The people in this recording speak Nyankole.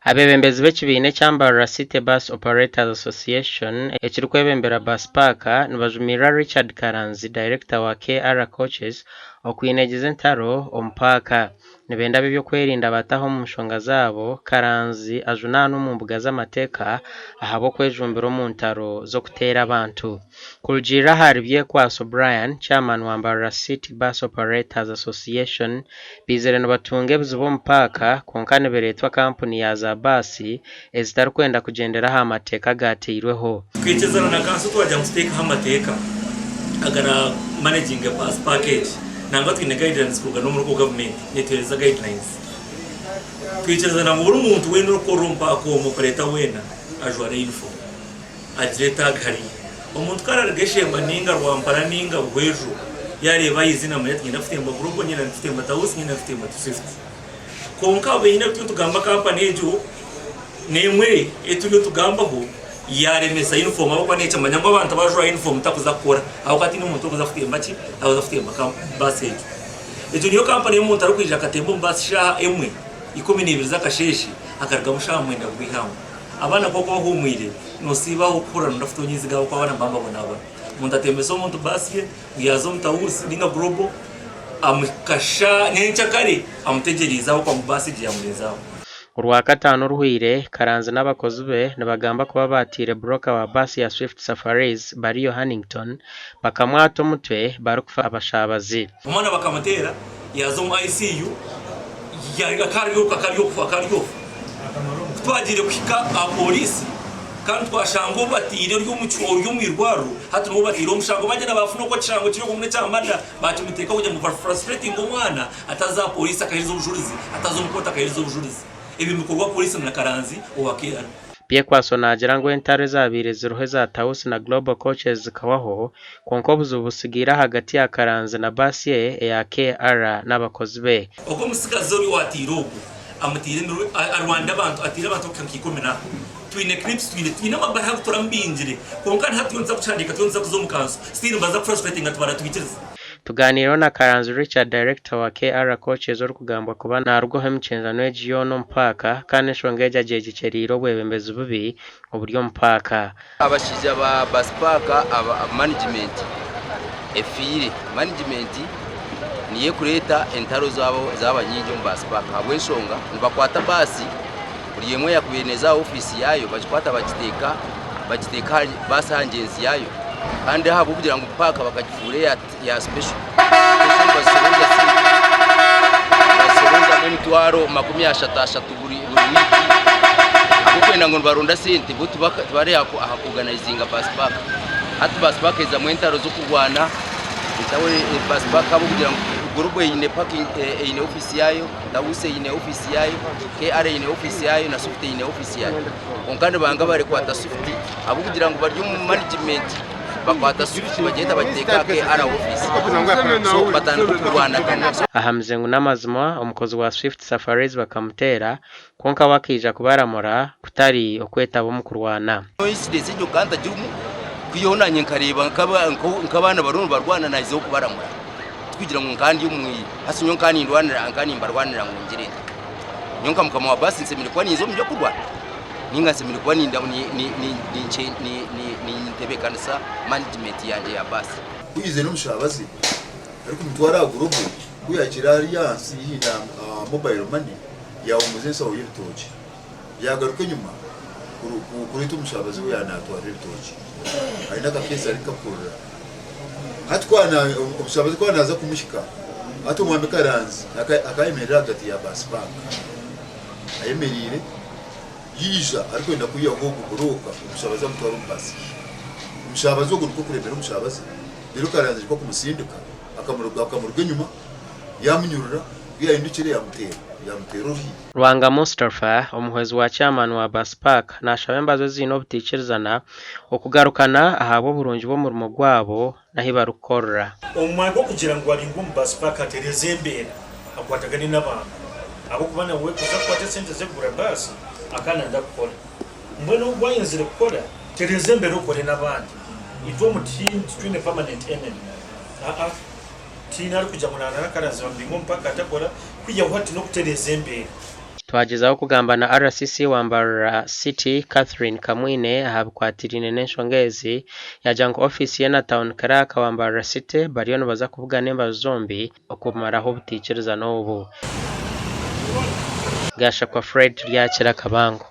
Abeebembezi b'ekibiina ekya Mbarara City Bus Operators Association ekirikwebembera Bus Park nibajumirira Richard Karanzi, dayirekita wa KR Coaches okwinegyeza entaro omu paaka. Nibenda ab'eby'okwerinda baataha omu nshonga zaabo, Karanzi ajunaanwa omu mbuga z'amateeka ahabw'okwejumbira omu ntaro z'okuteera abantu. Kurugiirira ahari Byekwaso Brian, Chairman wa Mbarara City Bus Operators Association, baizire nibatunga ebizibu omu paaka kwonka nibireetwa kampuni ya za baasi ezitarikwenda kugyendera aha mateeka agaateirweho. Twikirizaana na kanso twagira ngu tuteekeho amateeka agara managinga bus park egi. Nangwa twine guidelines kuruga n'omuri local government netuheereza guidelines. Twikirizana ngu buri muntu weena orikukorera omu park omu operator weena ajware uniform. Agire tag hariya. Omuntu ku arariga Eshemba ninga Rwampara ninga Buhweju yareeba aha iziina amanya ati nyenda kutemba Global, nyenda kutemba Tausi, nyenda kutemba Swift. Kwonka baine abu turiyo nitugamba kampani egyo n'emwe ei turiyo tugambaho yaremesa yunifoomu ahabw'okuba nekimanya ngu abantu abajwara yunifoomu takuza kukora ahabw'okuba tihaine omuntu orikuza kutemba ki arikuza kutemba baasi egyo. Egyo niyo kampani ei omuntu arikwija akatemba omu baasi shaaha emwe 12 z'akasheeshe akarugamu shaaha mwenda gw'eihangwe. Abaana ku barikuba bahuumwire noosiiba aho kuhurira nooyenda kuta onyizi gaabo ahabw'okuba abaana nibaba nibabonabona. Omuntu atembesa omuntu baasi ye ngu yaaza omu Tausi nainga Global amukasha nyenkyakare amutegyereize aho ahabw'okuba ngu baasi egyo yaamurenza aho. Orwakataano oruhweire, Karanzi n'abakozi be nibagamba kuba baataire buroka wa baasi ya Swift Safaris, Bariyo Hannington, bakamwata omutwe barikufa abashaabazi. Omwana bakamuteera yaaza omu ICU akaryoka akaryokufa akaryokufa. Ku twagiire kuhika aha pooriisi kandi twashanga ou bataire ori omu irwariro hati niwe bataire omushango bagyenda baafuna oku ekishango kiri oku n'ekya murder baakimuteekaho kugira ngu bafurasituretinge omwana ataza aha pooriisi akaheereza obujurizi ataza omu kooti akaheereza obujurizi. Ebyo nibikorwa pooriisi na Karanzi owa KRA. Byekwaso naagira ngu entaro ezaabaire ziriho eza Tausi na Global Coaches zikahwaho, kwonka obuzibu butsigaire ahagati ya Karanzi na baasi ye eya KR n'abakozi be. Ogwo omutsigazi ori owateire ogwo amuteire emirundi arwanire abantu ateire abantu okuhika nka ikumi na. Twine clips twine twine amabaruha agu turamubingire kwonka na hati turiyo nituza kukihandiika turiyo nituza kuza omu kanso still nibaza kufrustratinga tibaratwikiriza. Tugaaniireho na Karanzi Richard, Director wa KR Coaches orikugambwa kuba naarugwaho emikyenzano egi yoona omu paaka kandi enshonga egi agyegyekyeriire obwebembezi bubi oburi omu paaka. Abashaija ba bus park aba management efiire. Management niyo ekureeta entaro zaaba nyingi omu bus park ahabw'enshonga nibakwata baasi buri emwe eyakubaire neeza aha ofiisi yaayo bagikwata bagiteeka bagiteeka baasi aha ngyenzi yaayo kandi ahabw'okugira ngu paaka bakagifuura eya special nibazisorozamu emitwaro 30 ashatu buri wiiki ahabw'okwenda ngu nibaronda sente bo tibari aha kuorganizinga baasi paaka. Hati baasi paaka ezamu entaro z'okurwana, baasi paaka ahabw'okugira ngu Global eine parking eine ofiisi yaayo, Tausi eine ofiisi yaayo, KR eine ofiisi yaayo na Swift eine ofiisi yaayo. Kwonka nibanga barikwata Swift ahabw'okugira ngu bari omu management bakwata Swift bagyenda bagiteeka aha KR ofiisi so batandika okurwanagana. Ahamize ngu n'amazima omukozi wa Swift Safaris bakamuteera kwonka we akaija kubaramura kutari okwetaba omu kurwana. Incidence egyo nkaba ntagirimu kwihaho nanye nkareeba nk'abaana bariho nibarwana nahizaho kubaramura tikugira ngu nkaba ndi omu hati nyowe nkaba nindwanira nkaba nimbarwanira ngu ngire nta. Nyowe nka mukama wa baasi nshemereire kuba ninza omu by'okurwana ninga nshemereire kuba nintebeekanisa management yangye ya baasi. Ku yaizire n'omushabazi arikumutwara aha Global, ku yaahikire hariya ahansi haihi na mobile money, yaahumuza enshaho y'ebitookye. Yaagaruka enyima kureeta omushabazi ou yaaba naatwarira ebitookye aine akakeesi arikukakurura. Hati ku omushabazi ku naaza kumuhika, hati omwami Karanzi akaayemerera ahagati ya baasi paaka ayemereire, yaija arikwenda kwihaho ogwo burooka omushabazi amutware omu baasi ye. Omushabazi ogwo nikwo kuremera omushabazi, reero Karanzi nikwo kumutsindika akamuruga enyima yaamunyurura, ku yaahindukire yaamuteera, yaamuteera oruhi. Rwanga Mustapha, omuhwezi wa chairman wa Bus Park nashaba embazo eziine obutaikirizana okugarukana ahabw'oburungi bw'omurimo gwabo n'ahi barikukorera. Omu mwanya gw'okugira ngu abingwe omu Bus Park atereeze embeera akwatagane n'abantu ahabw'okuba nawe kuza kukwata esente ze kugura baasi akaba nayenda kukora. Mbwenu obu wayenzire kukora tereeza embeera okore n'abandi. Itwe omu titwine permanent enemy. Aa. Tihaine arikugira ngu naarara akaraziba ngu omu paaka atakora, kwihaho hati n'okutereeza embeera. Twagyezaho kugamba na RCC wa Mbarara City, Catherine Kamwine aha bikwatiraine n'enshonga ezi, yaagira ngu ofiisi ye na Town Clerk wa Mbarara City bariyo nibaza kubugana embaju zombi okumaraho obutaikirizana obu. Gashakwa Fred Turyakira Kabango.